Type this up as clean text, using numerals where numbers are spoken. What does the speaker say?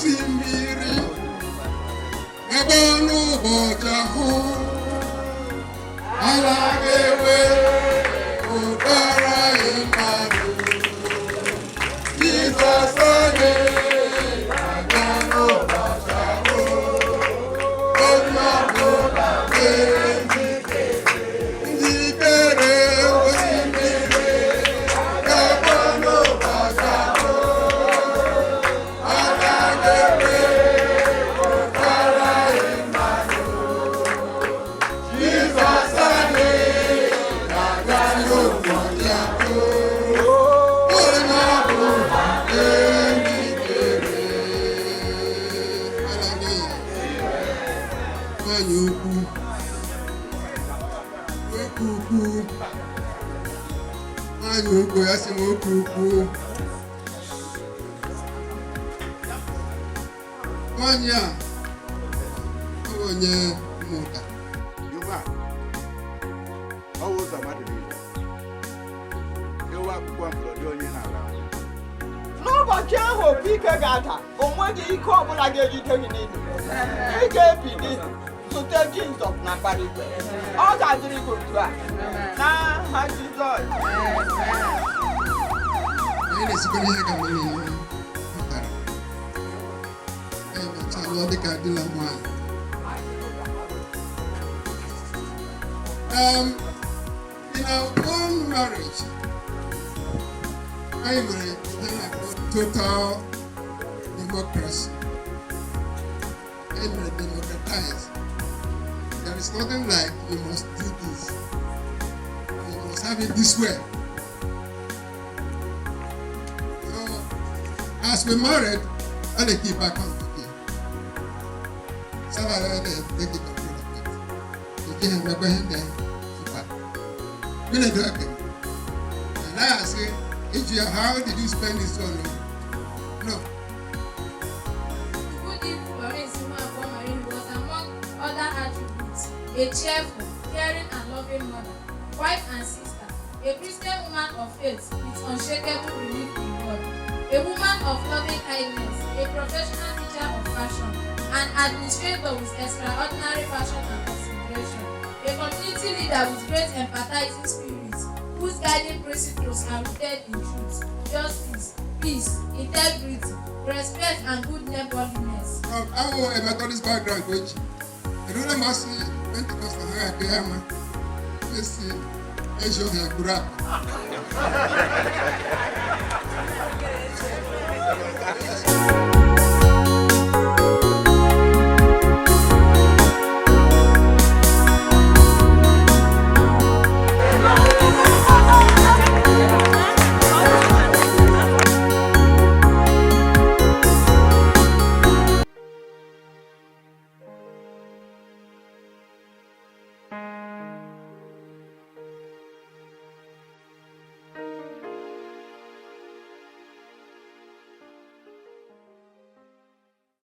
Osimiri ebe n'ụbọchị ahụ ala ga-ewe ụtara mmadụ. Jizọs onye ga-abịa n'ụbọchị ahụ, onye ọbụla dị njikere. Osimiri ga-agba n'ụbọchị ahụ, ala ga-ewe ụtara mmadụ. Jizọs anyị ga-abịa n'ụbọchị ahụ, onye ọbụla dị njikere. Hallelujah. Nwanyị ukwu, nwoke ukwu, nwanyị ukwu ya sị nwoke ukwu. Nwanyị a ọ bụ onye mmụta. Ihu a, ọ wụ ụzọ mmadụ niile. Ewu akwụkwọ mkpọrọ dị onye na-ala. N'ụbọchị ahụ opi ike ga-ada, o nweghị ike ọbụla ga-ejide gị n'ili. Ị ga-ebili zute Jizọs na mbara igwe. Ọ ga-adịrị gị otu a n'aha Jizọs. Anyị na-esikwa n'ihe ka mmiri pụtara. Anyị mechaa lụọ dịka di na nwanyị. In our own marriage, anyị nwere ihe na-akpọ total democracy. Anyị mere democratize. There is nothing like you must do this, you must have it this way. So as we married, I dey keep account here. Salary dey take control of it. Ike ha emekwa ihe ndị mkpa. Mmiri do eke. And I ask you, how did you spend this one? No. Goody Florence Nwankwo Marie was, among other attributes, a cheerful, caring and loving mother, wife and sister, a Christian woman of faith with unshakable belief in God, a woman of loving kindness, a professional teacher of fashion, an administrator with extraordinary passion and consideration, a community leader with great empathizing spirit, whose guiding principles are rooted in truth, justice, peace, integrity, respect and good neighborliness. Awụ a Methodist background ka o ji. Erule m asị Pentecostal ha ga-akụ ya ma esi ezi ọhịa gburu akpa.